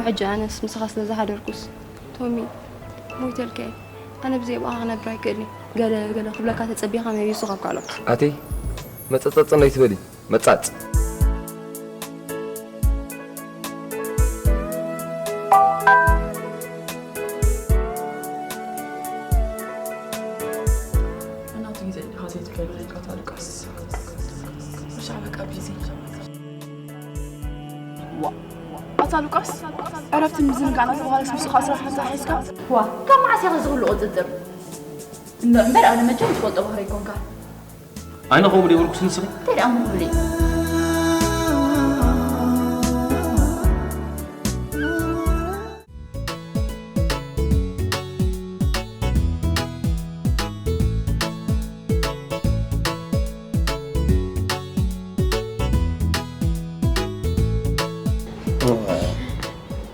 ሕጂ ኣነስ ምሳኻ ስለ ዝሓደርኩስ፣ ቶሚ፣ ሞይተልካ እየ። ኣነ ብዘይ ብኣኻ ክነብር ኣይክእልን። ገለ ገለ ክብለካ ተጸቢኻ መቢሱ ካብ ካልኦት። ኣቲ መጸጸጽ እንዳይትበሊ። መጻጽ። ናቱ ግዜ እንዲኻ ዘይትከይድ ኢልካ ኣታ ሉቃስ። መሻ በቃ ቢዚ። ዋ፣ ኣታ ሉቃስ፣ ዕረፍትን ምዝንጋዕን እናተባህለስ ምስኻ ስራሕ ሓንሳብ ሒዝካ? ዋ፣ ካብ መዓስ ኢኻ እዚ ኩሉ ቁጽጽር? እንዶ እምበር ኣነ መቸም ትፈልጦ ባህሪ ኣይኮንካን። ኣነ ከምኡ ዶ ይበልኩስ ንስኺ? እንታይ ደኣ እሞ ክብል እየ?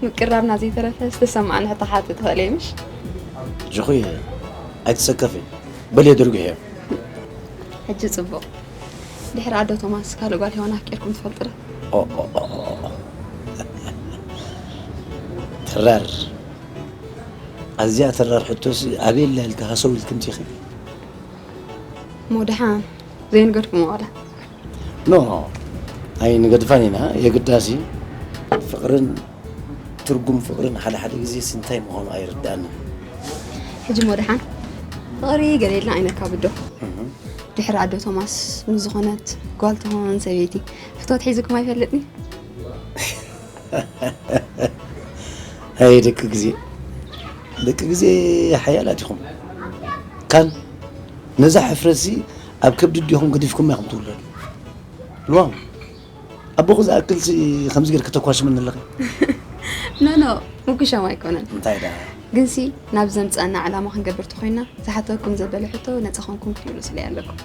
ምቅራብና ዘይተረፈ ዝተሰማዕኒ ሕቶ ሓትት ትኽእል እየ ምሽ? ጅኹየ ኣይትሰከፊ በልዮ ድርግሕዮ። ሕጂ ጽቡቕ። ድሕሪ ኣዶ ቶማስ ካልእ ጓል ሄዋን ኣፍቂርኩም ትፈልጡ ዶ? ተራር ኣዚኣ ተራር ሕቶሲ ኣበይ ኣላ ኢልካ ሃሰው ኢልኪ ምጺኺ? እሞ ደሓን ዘይንገድኩም ዋላ ኖ ኣይንገድፋን ኢና የግዳሲ ፍቕርን ትርጉም ፍቕርን ሓደ ሓደ ግዜስ እንታይ ምዃኑ ኣይርድኣንን። ሕጂ እሞ ደሓን ፍቕሪ ገለ ኢልና ኣይነካብዶ። ድሕሪ ኣዶ ቶማስ ምስ ዝኾነት ጓል ትኾን ሰበይቲ ፍትወት ሒዝኩም ኣይፈልጥን እዩ። ኣይ ደቂ ግዜ ደቂ ግዜ ሓያላት ኢኹም። ካን ነዛ ሕፍረትሲ ኣብ ከብዲ ኣዴኹም ገዲፍኩማ ኢኹም ትውለዱ። ልዋም ኣቦኹ ዝኣክልሲ ከምዚ ጌርኪ ተኳሽመኒ ኣለኺ። ኖ ኖ ምኩሻም ኣይኮነን። እንታይ ደኣ? ግንሲ ናብ ዘምጻና ዕላማ ክንገብር ተኾይና ዝሓተኩም ዘበለ ሕቶ ነጻ ኮንኩም ክትብሉ ስለ ኣለኩም።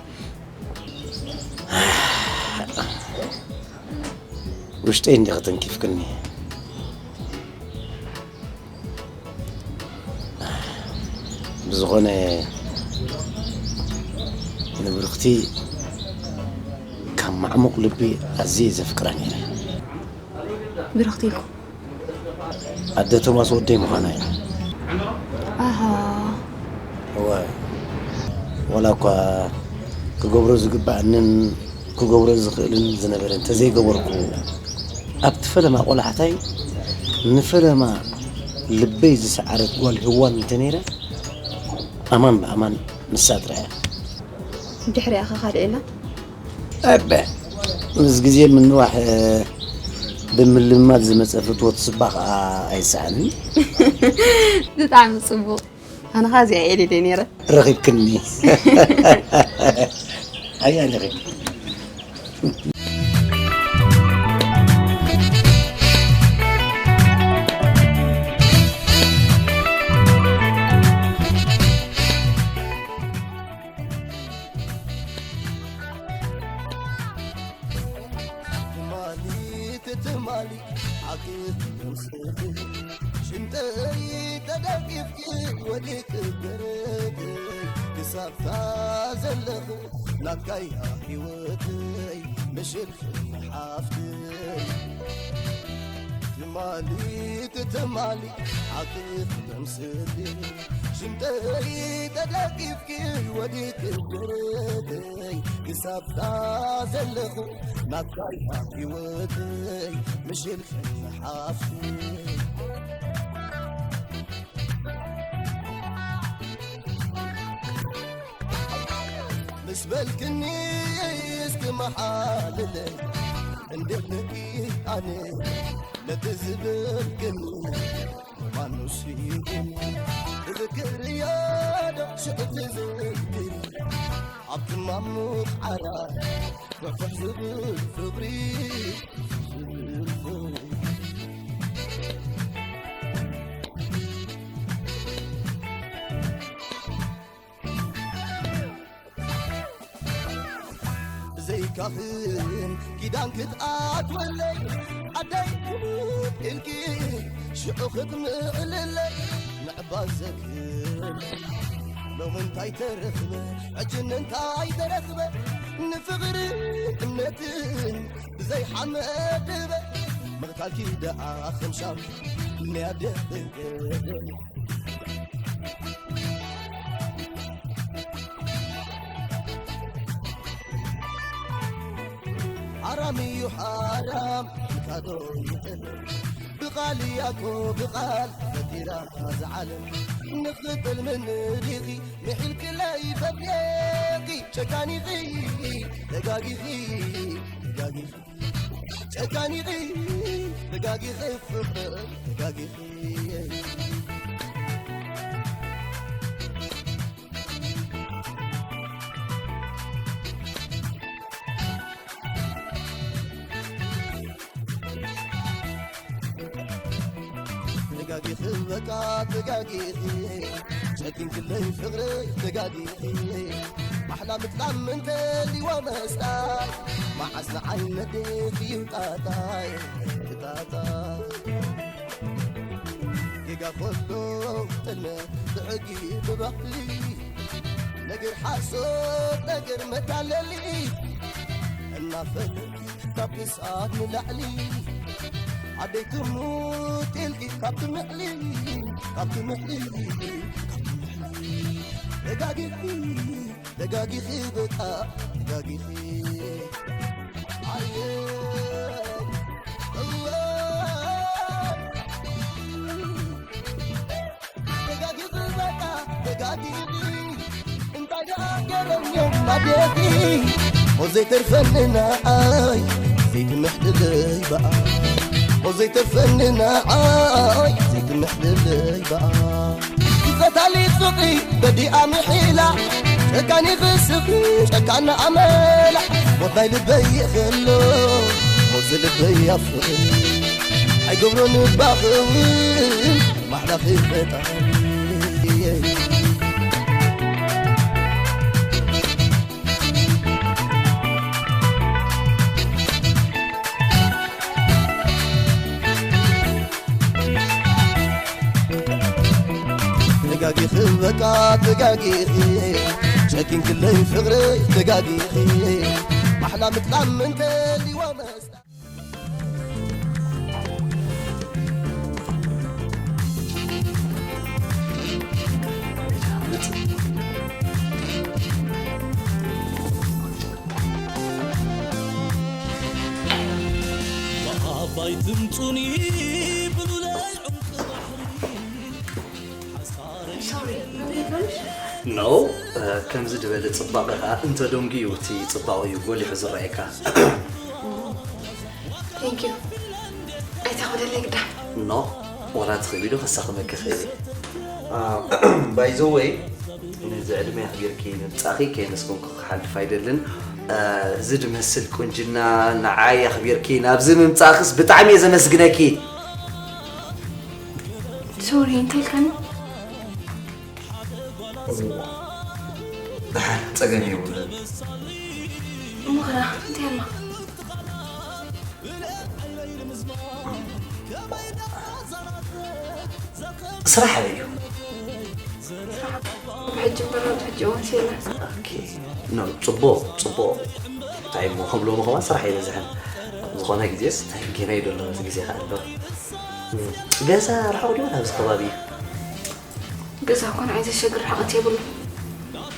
ውሽጠይ እንዲኺ ተንኪፍክኒ። ብዝኾነ ንብርኽቲ ካብ ማዕሙቕ ልቢ ኣዝየ ዘፍቅራ ነይረ። ብርኽቲ ኢልኩም ኣደ ቶማስ ወደይ ምዃና እዩ። ኣሃ እወ፣ ዋላ እኳ ክገብሮ ዝግብኣንን ክገብሮ ዝኽእልን ዝነበረ እንተዘይገበርኩ፣ ኣብቲ ፈለማ ቆላሕታይ ንፈለማ ልበይ ዝሰዓረት ጓል ህዋን እንተነይረ፣ ኣማን ብኣማን ንሳ ጥራይ እያ። ድሕሪኣ ኸ ካልእ የላ? ኣበ ምስ ግዜ ምንዋሕ ብምልማድ ዝመፀ ፍትወት ስባ ከዓ ኣይሰኣንን። ብጣዕሚ ፅቡቕ። ኣነ ኸዓ እዚኣ እየ ደልየ ነይረ። ረኺብክኒ። ኣያ ረኺብ ትማሊ ትትማሊ ሓቂ ተምስቲ ሽንጠይ ተደቂፍኪ ወዲቂ ደረተይ ክሳብታ ዘለኹ ናትካያ ህይወተይ ምሽልኪ ሓፍተይ ትማሊ ትትማሊ ሓቂ ተምስቲ ሽንጠይ ተደቂፍኪ ወዲቂ ደረተይ ክሳብታ ዘለኹ ናትካያ ህይወተይ ምሽልክን ሓፍቲ ምስ በልክኒ እስኪ መሓልለይ እንዴት ነቂ ኣነ ነቲ ዝበልክኒ ማኑስ ይኹን እዝክርዮ ዶ ሽዑ ትዝክሪ ኣብቲ ማሙቕ ዓራት ፍሕፍሕ ዝብል ፍቕሪ ዝብል ፍቕሪ ብዘይካኽን ኪዳን ክትኣትወለይ ኣደይ ክልብ ኢልኪ ሽዑ ክትምዕልለይ ምዕባል ዘክር ሎሚ እንታይ ተረኽበ ሕጂ እንታይ ተረኽበ ንፍቕሪ እምነትን ብዘይ ሓመድ ድበ ምቕታልኪ ደኣ ኸምሻም ናይ ኣደ ፍቅር ሓራም እዩ ሓራም ኢልካ ዶ ይቕር? ብቓል እያ እኮ ብቓል ፈጢራ እዛ ዓለም። ንኽጥልምን ዲኺ ምሒልክለይ ፈትየኺ? ጨካኒኺ ተጋጊኺ፣ ተጋጊኺ። ጨካኒኺ ተጋጊኺ ፍቕሪ ተጋጊኺ። ተጋጊኺ በቃ ተጋጊኺ። ጨኪንክለይ ፍቕሪ ተጋጊኺ። ማሕላ ምጥላም እንተልይዋ መስጣ። መዓስ ንዓይ ነዴኺ እዩ ጣጣይ፣ ጣጣይ። ጌጋ ከሎ ጥልመት ብሕጊ ብባህሊ። ነገር ሓሶት ነገር መታለሊ። እናፈለኪ ካብ ክሳድ ንላዕሊ። ዓደይ ትሙት ኢልኪ ካብ ትምዕሊ፣ ካብ ትምዕሊ፣ ካብ ትምዕሊ። ተጋጊኺ፣ ተጋጊኺ በቃ፣ ተጋጊኺ። ኣየ፣ እወ። ተጋጊኺ በቃ፣ ተጋጊኺ። እንታይ ደኣ ገረኛ ናዴኺ። ሞት ዘይተርፈኒ ንዓይ፣ ዘይትምሕልለይ በኣ። ሞት ዘይተርፈኒ ንዓይ፣ ዘይትምሕልለይ በኣ። ይፈታሊ ፍቕሪ በዲኣ ምሒላ፣ ጨካኒ ክስኺ ጨካና ኣመላ። ሞት ናይ ልበይ ይኽሎ፣ ሞት ዝልበይ ኣፍቕሪ። ኣይገብሮ ንባኽውን ማሕላኺ ፈጣሪ። ተጋጊኺ በቃ ተጋጊኺ፣ ጨኪንክለይ ፍቕረይ ተጋጊኺ። ማሕላ ምጥላም እንተልይዋ መስላ። ብዓባይ ትምጹኒ ብሉለይ ዑምቂ ባሕሪ ሓሳረይ። ኖ፣ ከምዚ ዝበለ ጽባቐ ኸኣ እንተ ደንጉዩ እቲ ጽባቐኡ እዩ ጎሊሑ ዝረኣየካ። Thank you። ኣይተኽብደለይ ግዳ። ኖ፣ ዋላ ትኽእሊ ዶ ከሳኽመኪ እኽእል እየ። አ፣ by the way፣ ነዚ ዕድመ ኣኽቢርኪ ምምጻእኺ ከየመስገንኩ ክሓልፍ ኣይደልን። አ፣ እዚ ዝመስል ቁንጅና ንዓይ ኣኽቢርኪ ናብዚ ምምጻእኽስ ብጣዕሚ እየ ዘመስግነኪ። ሶሪ፣ እንታይ ኢልካኒ? ደሓን፣ ጸገም የብሉን። እሞ ኸኣ እንታይ ኣላ? ስራሕ ኣበይ እዩ? ስራሕ ብሕጂ እምበር፣ ብሕጂ እዋን የለን። ኦኬ። ኖ፣ ጽቡቕ፣ ጽቡቕ። እንታይ እሞ ከም ሎሚ ከማን ስራሕ ኣይበዝሕን። ዝኾነ ግዜስ እንታይ ጌና እዩ ዘሎ፣ እዚ ግዜ ከኣ ኣሎ። ገዛ ርሑቕ ድዩ ናብዚ ከባቢ? ገዛ እኮ ንዓይ ዘሸግር ርሕቀት የብሉን።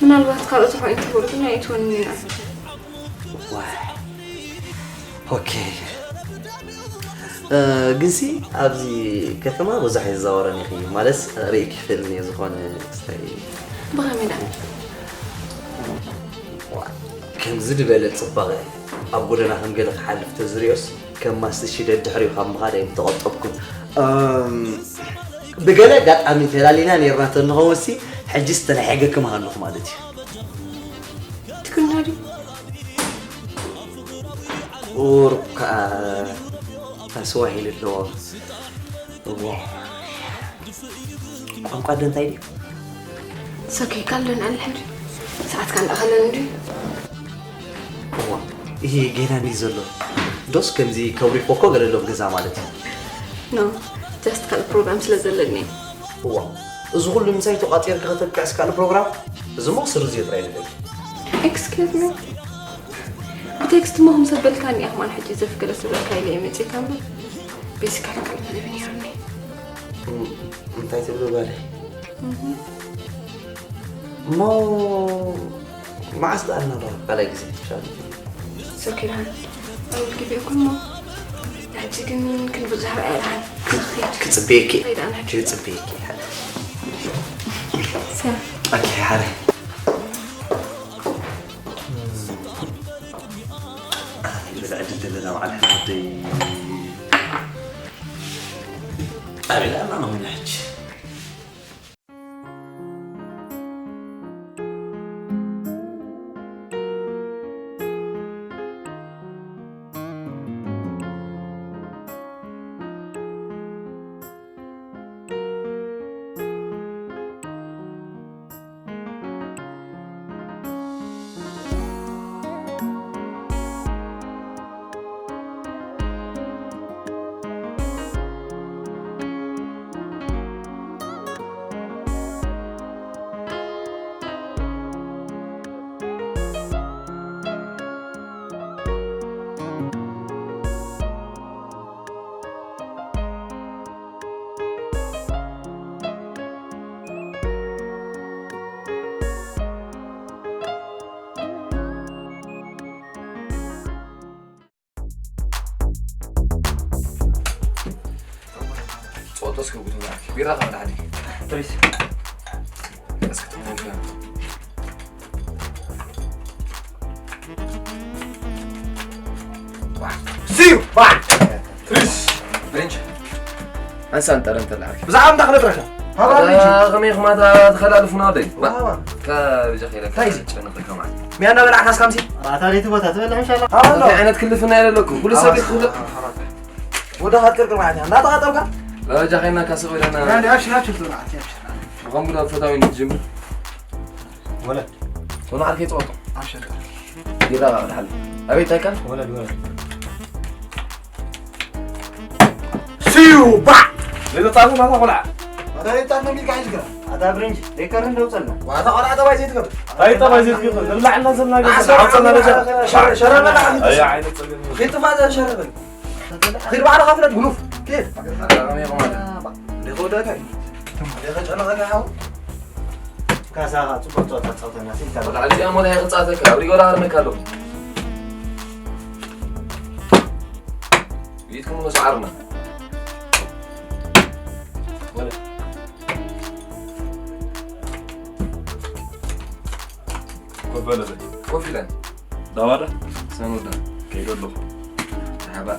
ምናልባት ካልኦት ርሑቕ እንተበሉ ግን ኣይእትወንን እየ። ዋይ። ኦኬ። እ፣ ግንሲ ኣብዚ ከተማ ብዙሕ ኣይዘዋወረን ኢኺ፣ ማለት ርኢኪ ይፈልኒ እየ ዝኾነ ክስታይ። ብኸመይ ደኣ? ዋ፣ ከምዚ ዝበለ ጽባቐ ኣብ ጎደና ከም ገለ ክሓልፍ ተዝርእዮስ ከም ማስትሺ ደድሕሪኡ ካብ ምኻድ ኣይምተቖጠብኩን። እም፣ ብገለ ኣጋጣሚ ተላሊና ኔርና ተንኸውንሲ፣ ሕጂስ ተላሒገኪ ምሃለኹ ማለት እዩ። ትግርኛ ድዩ? ቁሩብ ከኣ ስዋሂሊ ኣለዎ። እዎ። ቋንቋ ኣደ እንታይ ድዩ? It's okay፣ ካልእ ንዕልል ሕጂ። ሰዓት ካልእ ኣኸለን እንድዩ። እዋ፣ ይሄ ጌና እንድዩ ዘሎ። ዶስ ከምዚ ከብሪኾ እኮ ገለ ኣሎ ኣብ ገዛ ማለት እዩ። ኖ፣ just ካልእ ፕሮግራም ስለ ዘለኒ። እዋ፣ እዚ ኩሉ ምሳይ ተቋጺርኪ ከተብቅዕስ ካልእ ፕሮግራም? እዚ እሞ ስርዝዮ ጥራይ ንደቂ። Excuse me? ብቴክስት እሞ ከም ሰብ በልካኒ ኢኻ፣ ማን ሕጂ ዘፍቅረ ስለ ኢልካ ኢለ እየ መጺእካ እምበር። ቤዚካሊ ካልእ መደብ ነይሩኒ። እንታይ ትብሉ ጓለይ? እሞ መዓስ ደኣ እናበላ ካልኣይ ግዜ ትሻሉ? ሰኪራ ኣውል ግዜ እኮ እሞ፣ ሕጂ ግን ክንብዝሕ ኣይረኣን። ክጽበየኪ። ኣይረኣን ሕጂ። ክጽበየኪ። ሰ- ኦኬ፣ ሓደ። ይበልዕ ድል ዘለና በዓል ሕማደይ። ኣበይ ደኣ ኣለና ኮይና ሕጂ? ጾጦ እስከ ጉተና ቢራ ካብ ላዕሊ። ፕሊስ። እስከ ትሞክር። ዋ። ሲዩ! ዋ! ፕሊስ። ብሬንች። ኣንሳን ጠረን ተላዕኪ። ብዛዕባ እንታይ ክነጥረካ? ሃባ ብሬንች። ከመይ ኹማታ ተኸላልፉና ወደይ? ዋ፣ ዋ። ከብጃ ኸይለካ እንታይ እዩ? ጨነቐካ ማለት። ሚያና በላዕካ እስካምሲ? ኣታ ለይቲ ቦታ ትበልዕ ኢንሻላህ። ሃባ እንታይ ዓይነት ክልፍና የለለኩም? ኩሉ ሰብ ይትብሉ። ወደ ኻትቅርቅር ማለት እያ። እንዳተቓጠልካ? በጃ ኸይና ካስቕ ወደና። ያ፣ ያ፣ ኣብሽር፣ ኣብሽር፣ ትብላ፣ ኣብሽር፣ ኣብሽር። ብኸምኡ ዶ ፈታዊ ንትጅምር? ወለድ። ወላ ዓርከይ ጸወቶ። ኣብሽር። ይረጋጋእ ድሓን። ኣቤት ታይካን? ወለድ፣ ወለድ። ሲዩ ባ! ዘይተጻፈ ማታ ቆልዓ። ኣታ ዘይተጻፈ ሚልካ ሒዝካ። ኣታ ብሬንች፣ ደይከርን ደውጸልና። ዋታ ቆልዓ ጠባይ ዘይትገብር። ኣይ ጠባይ ዘይትገብር። ንብላዕ እና ዘልና ገዛ። ዓውጸና ገዛ። ሸረ-፣ ሸረ በላ። ኣይ ዓይነት ጸገም። ኺድ ጥፋእ ዘሸረበን። ኺድ ባዕልኻ ፍለጥ ጉኑፍ። ኬፍ። ኣጋጣሚ ይኹን ማለት። እንዴ ከወዳእካ እዩ? እንዴ ከጨነቐካ ሓው? ካሳኻ ጽቡቕ ጸወታ ጻውተና፣ ሲልካ። ወላ ኣዚኣ ሞላ እየ ክጻተካ፣ ኣብ ሪጎ ዳሃርመካ ኣለኹ። ኢድኩም መስዓርና። ወለ። ኮፍ በለ በል። ኮፍ ኢለን። ዳዋዳ? ሰኑዳ። ከይደ ኣለኹ። መርሓባ።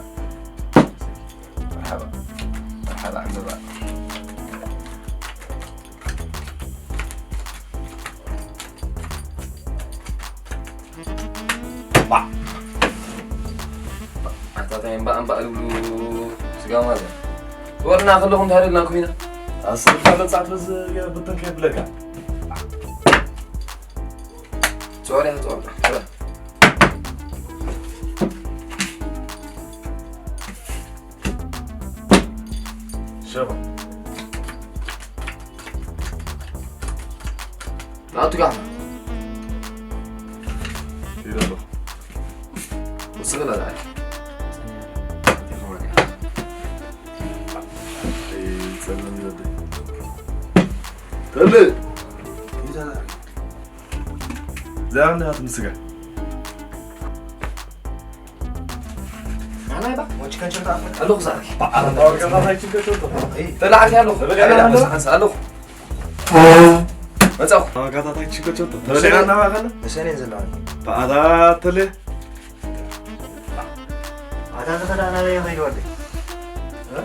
መርሓባ። መርሓባ ዕምበባ። ባ። ኣታ እንታይ እምባእ እምባእ ዝብሉ ስጋ ማለት። ወርና ከለኹም እንታይ ኢልና ኩይና? ኣስር ካልእ ጻዕት በዚ ብትን ከይብለካ። ጾር እያ፣ ጾር፣ ጾር። ሸባ። ናቱ ጋር። ይደሎ። ወስገላ ዛሬ። ተለ። እዛ እንዳ ትምስጋ። ኣና ይባ፣ ወጭ ከንቸር ታፍ። ኣለኹ ዛሬ። ተላዕኪ ኣለኹ። ተበሊዐ ኣለኹ። ኣለኹ። መጻኹ። ዋጋታት ኣይትሽገር ቸቶ። ተበሊዐ እናባኸነ። ንሰኔን ዘለዋኒ። ተኣታተለ። ኣታ ተኸዳ ናበይ ይኸይድ ወደይ? እ?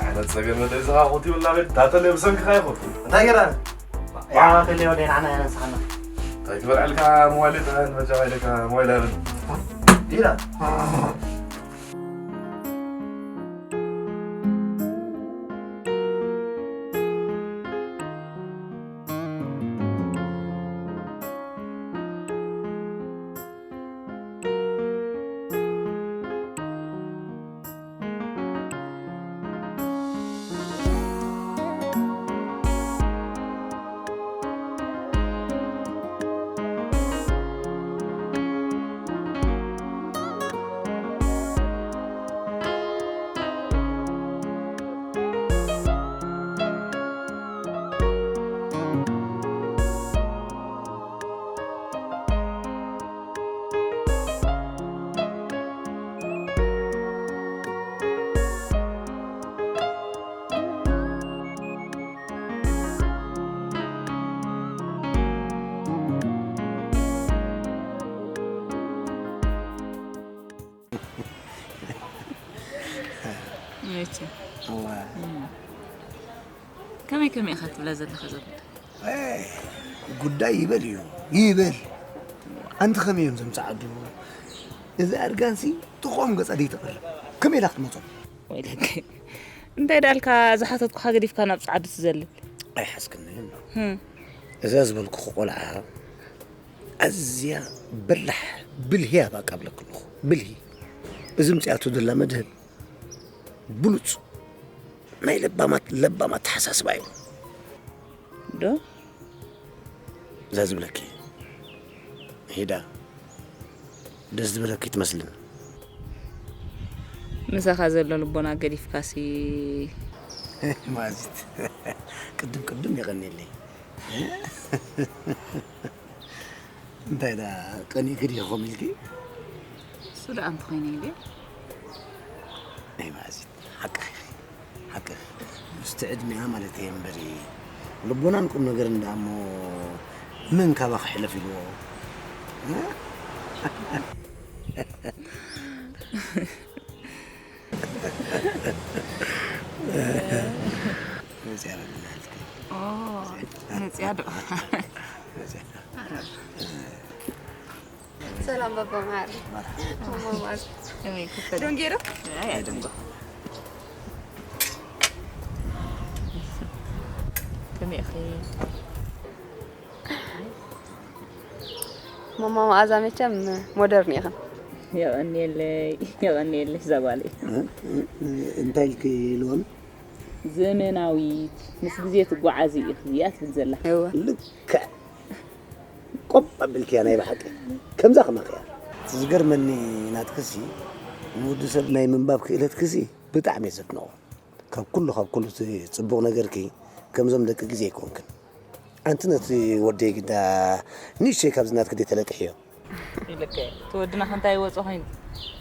ኣነ ጸገም የለ፣ እዚ ኻኹት ይብላ ቤት፣ ታተለ ብሰንክኻ ይኹን። እንታይ ገይራ? ያ፣ ከለ ወደይ ንዓና ያነስኻና። እንታይ ትበልዐልካ ሞባይል ይጥዕን፣ በጃ ኢለካ ሞባይል ኣይበል። ዲና። እዋ። ከመይ ከመይ ኢኻ ትብላ ዘለኻ ዘሎ? ጉዳይ ይበል እዩ፣ ይበል። ኣንቲ ከመይ እዮም ዘምፅዓዱ? እዚ ኣርጋንሲ ጥቕኦም ገፃ ደይተቕርብ ከመይ ኢላ ክትመፆም? ወይለክ፣ እንታይ ዳልካ ዝሓተትኩኻ ገዲፍካ ናብ ፀዓዱ ትዘልል? ኣይሓዝክን እዛ ዝበልኩኹ ቆልዓ ኣዝያ በላሕ ብልሂ እያ ባቃ ብለክ ኣለኹ። ብልሂ። እዚ ምፅኣቱ ዘላ መድህብ ብሉፅ ናይ ለባማት ለባም ኣተሓሳስባ እዩ። ዶ እዛ ዝብለኪ ሂዳ ደስ ዝበለኪ ትመስልን። ምሳኻ ዘሎ ልቦና ገዲፍካሲ። ማዚት ቅድም ቅድም የቐኒለይ። እንታይ ዳ ቀኒእኪ ዲኺ ከምኡ ኢልኪ? እሱ ደኣ እንተኾይነ ኢለ። ኣይ ማዚት ሓቅኺ ኢኺ፣ ሓቅኺ። ምስቲ ዕድሚኣ ማለት እየ እምበሪ ልቦናን ቁም ነገርን ደኣ እሞ መን ካባኺ ሕለፍ ኢልዎ? መፅያ በልና እስኪ። መፅያ ዶ? መፅያ። ሰላም ባባ መሓሪ። ማማ ማዝ። ከመይ ክፈል? ደንጌሮ? ኣይ ኣይደንጎ። ከመይ ኢኺ? ማማ መኣዛ መቸም ሞደርን ኢኽን። የቐንየለይ፣ የቐንየለይ እዛ ጓለይ። እንታይ ኢልኪ ኢልዎም? ዘመናዊት፣ ምስ ግዜ ትጓዓዚ ኢኺ እያ ትብል ዘላ። እወ። ልክዕ። ቆም ኣቢልክያ ናይ ብሓቂ። ከምዛ ከማኺ እያ። እቲ ዝገርመኒ ናትክሲ ንወዲ ሰብ ናይ ምንባብ ክእለትክሲ ብጣዕሚ እየ ዘድንቖ። ካብ ኩሉ ካብ ኩሉ እቲ ጽቡቕ ነገርኪ ከምዞም ደቂ ግዜ ኣይኮንክን። ኣንቲ ነቲ ወደይ ግዳ ንእሽተይ ካብዚ ናትኪ ደይ ተለቅሕዮ። ኢለከ እቲ ወድና ከንታይ ይወጾ ኮይኑ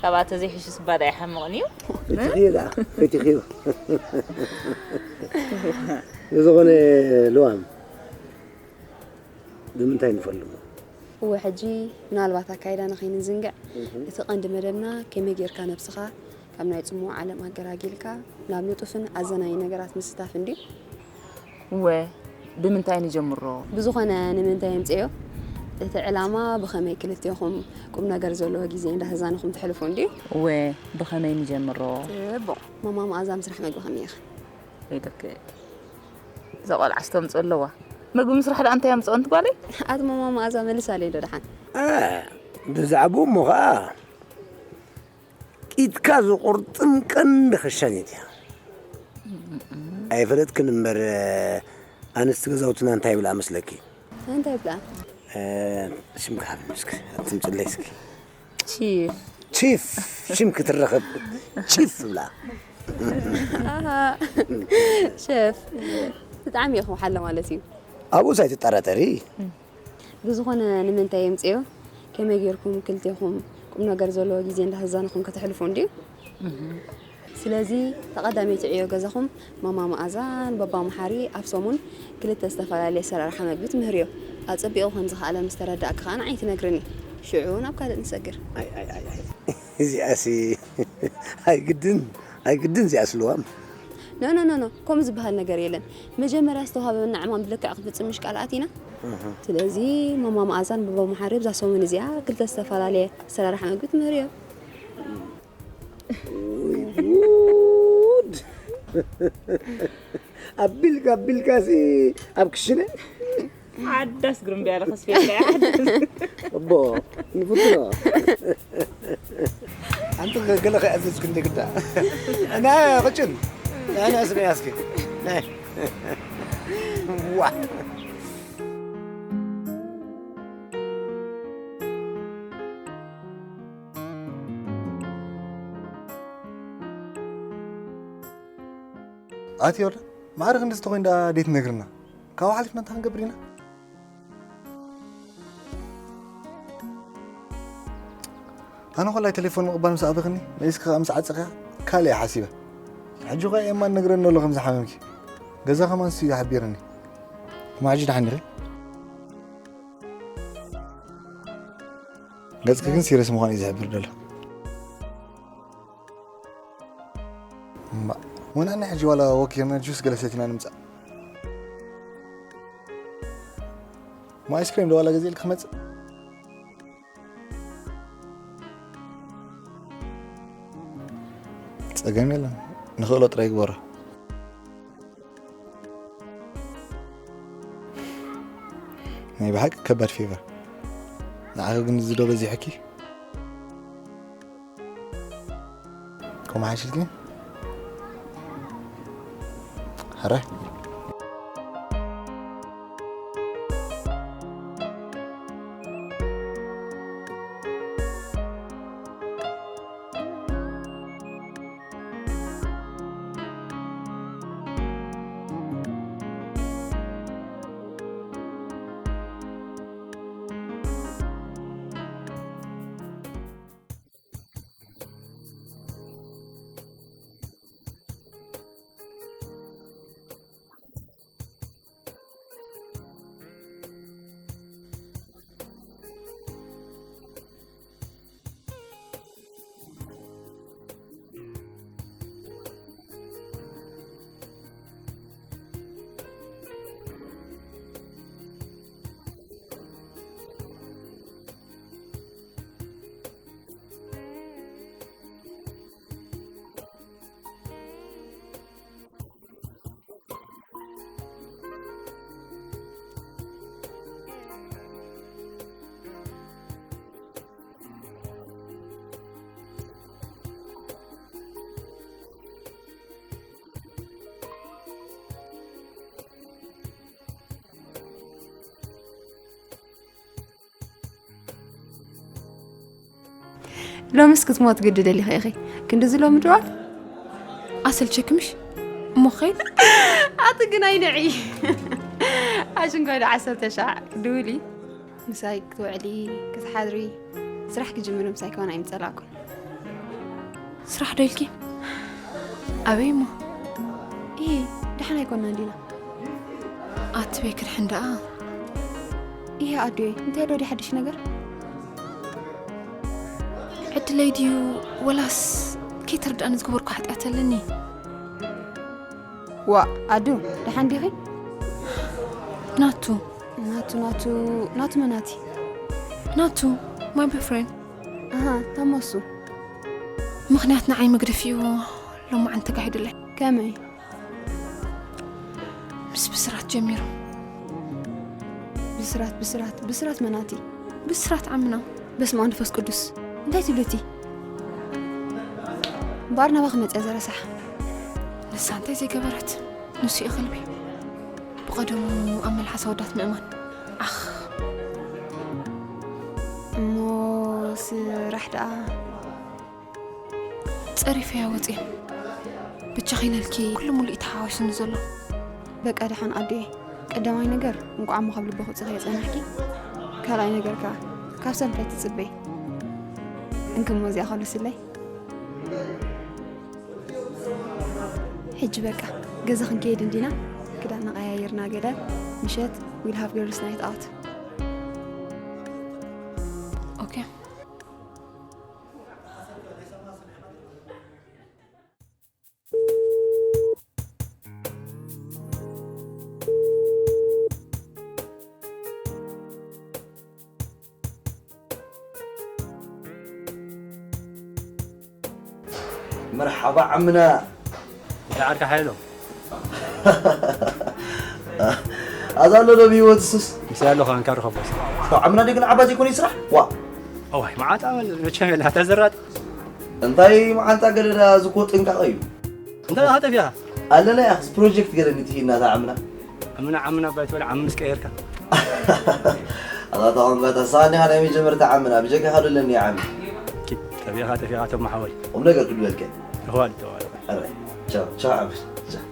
ካብኣ ተዘይሕሽስ እባ ዳ ይሓምቕን እዩ። ፈቲኽዮ ደኣ ፈቲኽዮ። ብዝኾነ ልዋም ብምንታይ ንፈልሞ? እወ ሕጂ ምናልባት ኣካይዳና ከይንዝንግዕ እቲ ቀንዲ መደብና ከመይ ጌርካ ነብስኻ ካብ ናይ ጽሙእ ዓለም ኣገላጊልካ ናብ ንጡፍን ኣዘናይ ነገራት ምስታፍ እንድዩ። እወ ብምንታይ ንጀምሮ? ብዝኾነ ንምንታይ የምፅዮ እቲ ዕላማ ብኸመይ ክልቴኹም ቁም ነገር ዘለዎ ግዜ እንዳተዛነኹም ትሕልፉ እንድዩ። እወ ብኸመይ ንጀምሮ? ፅቡቕ ማማ መኣዛ ምስራሕ መግቢ ከመይ ኢኻ? ኢለክ እዛ ቆልዓ ዝተምፅኦ ኣለዋ መግቢ ምስራሕ ደኣ እንታይ ኣምፅኦ እንትጓለይ? ኣቲ ማማ መኣዛ መልሳለይ ዶ ደሓን? ብዛዕባኡ እሞ ኸዓ ኢድካ ዝቑርጥም ቀንዲ ኸሻኒት እያ። ኣይፈለጥክን እምበር ኣንስቲ ገዛውትና እንታይ ይብላ መስለኪ? እንታይ ይብላ? ሽምካ ሃብኒ እስኪ ኣትምፅለይ እስኪ። ቺፍ ቺፍ ሽም ክትረኸብ ቺፍ ብላ። ሸፍ ብጣዕሚ ኢኹም ሓለ ማለት እዩ። ኣብኡስ ኣይትጠራጠሪ። ብዝኾነ ንምንታይ የምፅዮ ከመይ ጌርኩም ክልቴኹም ቁም ነገር ዘለዎ ግዜ እንዳተዛነኹም ከተሕልፉ እንድዩ። ስለዚ ተቐዳመይቲ ዕዮ ገዛኹም ማማ መኣዛን ባባ መሓሪ ኣብ ሰሙን ክልተ ዝተፈላለየ ኣሰራርሓ መግቢ ትምህርዮ። ኣጸቢቑ ከም ዝኸኣለ ምስ ተረዳእኪ ከኣ ንዓይ ትነግርኒ። ሽዑ ናብ ካልእ ንሰግር። እዚኣሲ ኣይግድን ኣይግድን እዚኣስ ልዋም። ኖ ኖ ኖ ኖ ከምኡ ዝበሃል ነገር የለን። መጀመርያ ዝተዋህበና ዕማም ብልክዕ ክፍጽም ምሽ ቃል ኣቲና። ስለዚ ማማ መኣዛን ባባ መሓሪ ኣብዛ ሰሙን እዚኣ ክልተ ዝተፈላለየ ኣሰራርሓ መግቢ ትምህርዮ። ወይ ጉድ! ኣቢልካ ኣቢልካሲ ኣብ ክሽነ ዓዳስ ግርምብያ ለኸስፌልካ እቦ ንፍትኖ ኣንቲ ገለ ከይኣዘዝክ እንደ ግዳ እና ቅጭን ናይ ናይ ስነ ያስኪ ናይ ዋ ኣቲ ወላ ማዕረ ክንዲ ዝተኾይን ደኣ ደይ ትነግርና ካብኡ ሓሊፍና እንታይ ክንገብር ኢና ኣነ ኮላይ ቴሌፎን ምቕባል ምስ ኣበኽኒ መሊስኪ ከዓ ምስ ዓፀኽያ ካልእ እየ ሓሲበ ሕጂ ኸ ኤማ ነግረኒ ኣሎ ከም ዝሓመምኪ ገዛ ከማን ስ እዩ ሓቢርኒ እሞ ሕጂ ደሓን ኢኺ ገፅኪ ግን ሲረስ ምዃን እዩ ዝሕብር ዘሎ እማ ወናኒ ሕጂ ዋላ ወኪርና ጁስ ገለ ሰቲና ንምጻእ። ሞ ኣይስክሬም ዶ ዋላ ገዚእልካ ክመጽእ? ጸገም የለን፣ ንኽእሎ ጥራይ ግበሮ። ናይ ብሓቂ ከባድ ፌቨር። ንዓኺ ግን እዚ ዶ በዚሑኪ? ከምኡ ሓይሽልኪ? ሕራይ። ሎምስ ክትሞት ግዲ ደሊኺ ኢኺ። ክንድዚ ሎሚ ድዋል? ኣሰልቸክምሽ? እሞ ኸይድ። ኣቲ ግን ኣይንዒ። ኣሽንኳይ ዶ ዓሰርተ ሻዕ ድውሊ? ምሳይ ክትውዕሊ፣ ክትሓድሪ፣ ስራሕ ክትጅምሪ ምሳይ ከማን ኣይምጸላእኩን። ስራሕ ዶ ኢልኪ? ኣበይ እሞ? ኢሂ፣ ደሓን ኣይኮንናን ዲና? ኣትበይ ክድሕን ደኣ። ኢሂ ኣዱየይ፣ እንታይ ዶ ድዩ ሓድሽ ነገር? ዕድለይ ድዩ ወላስ ከይተረድኣኒ ዝገበርኩ ሓጢኣት ኣለኒ? ዋእ ኣዱ፣ ደሓን ዲኺ? ናቱ። ናቱ፣ ናቱ፣ ናቱ መናቲ? ናቱ፣ my boyfriend። ኣሃ፣ ታሞሱ። ምኽንያት ንዓይ መግደፊኡ ሎማዓንቲ ተጋሂዱለይ። ከመይ? ምስ ብስራት ጀሚሩ። ብስራት፣ ብስራት፣ ብስራት መናቲ? ብስራት ዓምና። በስመ ኣብ መንፈስ ቅዱስ። እንታይ ትብሊ እቲ? እምበኣር ናባኺ መጽያ ዘረሳሕ። ንሳ እንታይ ዘይገበረት? ንሱ እዩ ከልቢ። ብቐደሙ ኣብ መልሓስ ኣወዳት ምእማን። ዓኽ። እሞ ስራሕ ደኣ? ጸሪፈያ ወጽየ። ብቻኺ ኢለልኪ ኩሉ ሙሉእ እዩ ተሓዋዊሱኒ ዘሎ። በቃ ደሓን ኣዱየ፣ ቀዳማይ ነገር እንቋዕ እሞ ካብ ልቢ ክውጽእ ከየጸናሕኪ። ካልኣይ ነገር ከኣ ካብ ሰብ እንታይ ትጽበይ? እንክሞ እዚኣ ከሉ ስለይ። ሕጂ በቃ ገዛ ክንከይድ እንዲና፣ ክዳን ነቐያይርና ገለ ምሸት we'll have girls night out። ኦኬ። መርሓባ ዓምና። እንታይ ዓርካ ሓየሎም? ኣዛ ኣሎ ዶ ብህይወት እሱስ? ምስላ ኣለኹ ኣንካር ኸቦስ። ዓምና ደግን ዓባ ዘይኮነ ስራሕ? ዋ። እዋይ፣ መዓት ኣመል መቸም የላ፣ ተዘራጥ። እንታይ መዓንጣ ገለ ዳ ዝኮ ጥንቃቐ እዩ። እንታይ ኢኻ ጠፊኻ? ኣለና ያኽስ ፕሮጀክት ገለ ንትሂና እታ ዓምና። ዓምና፣ ዓምና ባይትበል ዓምስ ቀየርካ። ኣታ ተቐምባታ፣ ሳኒ ናይ መጀመርታ ዓምና፣ ብጀካ ካልእ ኣለኒ ዓሚ። ኪድ፣ ጠፊኻ፣ ጠፊኻ፣ ቶም ሓወይ። ቁም ነገር ክድበልከ። ተዋል፣ ተዋል። ኣረ፣ ቻው፣ ቻው ዓሚ፣ ቻው።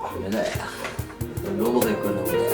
ዓምና እያ። ሎሚ ዘይኮነ እውን እያ።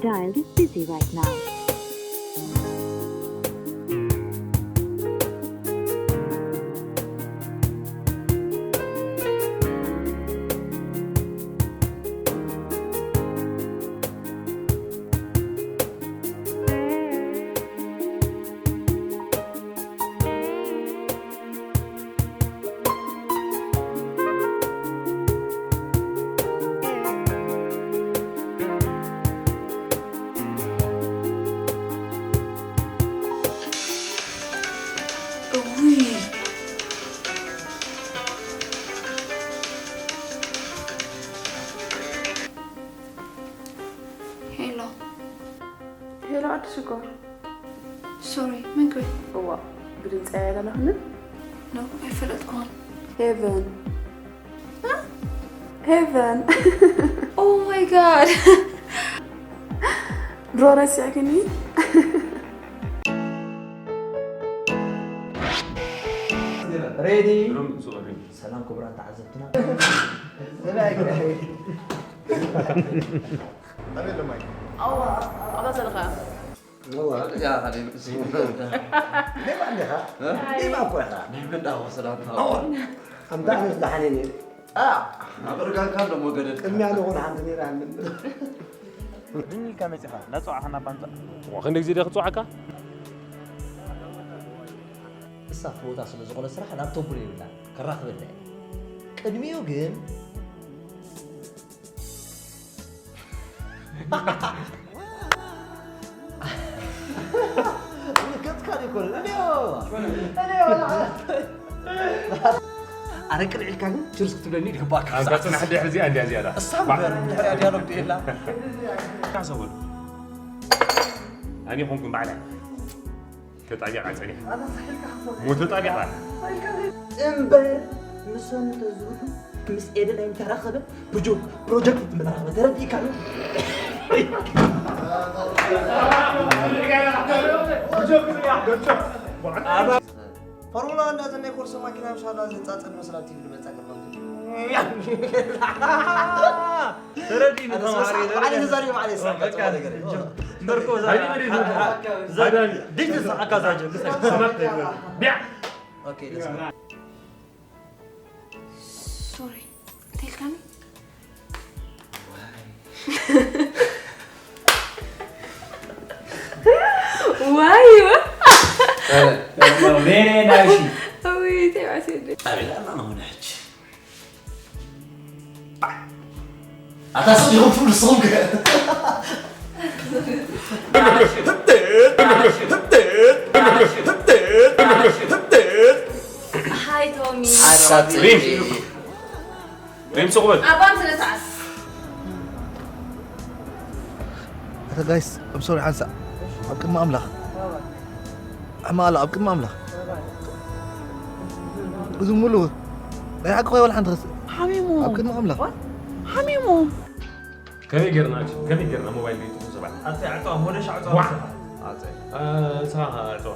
dial is busy right now. ሄሎ። ሄሎ ኣዲ ሽኮር። ሶሪ፣ መን ክብል? እዋ፣ ብድምፂ እያ ዘለኽኒ? ኖ፣ ኣይፈለጥኩዎን። ሄቨን። እ? ሄቨን። Oh my God። ድሮ ረሲዕክኒ? ሬዲ። ሰላም ክቡራን ተዓዘብትና። ኣበይ ኣሎ ማይ? ኣዋ፣ ኣብኣ ዘለኻ። እዋ። ያ፣ ኻሊድ፣ እሺ። ሌባ እንዲኻ? እ? ሌባ እኮ ኢኻ። ናይ መንዳ እኮ ሰላምታ። ኣዋ። ኣምታ ኣነስ ደሓን እየ ነይረ። ኣ፣ ኣብ እርጋንካ እንዶ መገደድ። ቅድሚያ ንኹን ሓንቲ ነይራ። ድን ኢልካ መጺኻ፣ እንዳጸዋዕኻና እባ ምጻእ። እዋ፣ ክንዲ ግዜ ድየ ክጽዋዓካ? ንሳ ፍኖታ ስለ ዝኾነ ስራሕ ላፕቶፕ እውን የብላን፣ ከራኽበላ እየ። ቅድሚኡ ግን ገጽካ ደይኮነ፣ እኔ እኔ ኣረ ቅንዕ ኢልካ ግን ችርስ ክትብለኒ ይግባእካ። ኣንታ ጽናሕ ድሕሪ እዚኣ እንድያ ዝያዳ። እሳ እምበር ድሕሪኣ ዲያሎግ ድየላ። ካሰ በሉ። ኣነ ይኹንኩም ባዕላ። ተጣቢቓ ጸኒሓ። ሞ ተጣቢቓ። እምበር፣ ምሶም እንተዝህሉ፣ ምስ ኤደን ኣይምተራኸበ፣ ብጆክ ፕሮጀክት ምተራኸበ፣ ተረዲእካ ዶ? ፎርሙላ ዋን እንዳዘናይ ኮርሶ ማኪና ምሻላ ዝጻጸን መስላ ቲቪ ልመጻ ገርማም። ተረዲእኒ ተማሃሪ፣ ባዕለይ ተዛሪበ፣ ባዕለይ ዝሳቀ በቃ፣ ጽቡቕ ነገር እዩ። እምበር እኮ እዛ፣ እዛ፣ እዛ፣ ዲሽ ዝስሓካ እዛ ጀ-፣ ቢያ። ኦኬ፣ let's go። ሶሪ፣ እንታይ ኢልካኒ? ዋይ፣ ዋ-፣ ኧረ፣ ኖ፣ ኖ፣ ኔ፣ ኔ፣ ናይሺ። ኣቤት፣ ኣቤት፣ ኣቤት። ኣቤት፣ ኣላ ነው ሆነ ሕጂ። ኣታ ስቕ ኢኹም ትብሉ ንስኹም ከ? ሃይ ቶሚ። ኣታ ሪም። ሪም ስቕ በል። ኣባም ስነ ስርዓት። ኣታ ጋይስ፣ I'm sorry ሓንሳእ። ኣብ ቅድሚ ኣምላኽ። ሕማቕ ኣሎ ኣብ ቅድሚ ኣምላኽ። እዚ ሙሉ ናይ ሓቂ ኮይወል ሓንቲ ኸስ-፣ ሓሚሙ። ኣብ ቅድሚ ኣምላኽ። ሓሚሙ። ከመይ ጌርና፣ ከመይ ጌርና ሞባይል ዘይጥፉ ሰባት? ኣታ ኣታ ሞደሽ ኣታ። ዋ! ኣታ። እ፣ ንስኻ ኣታ።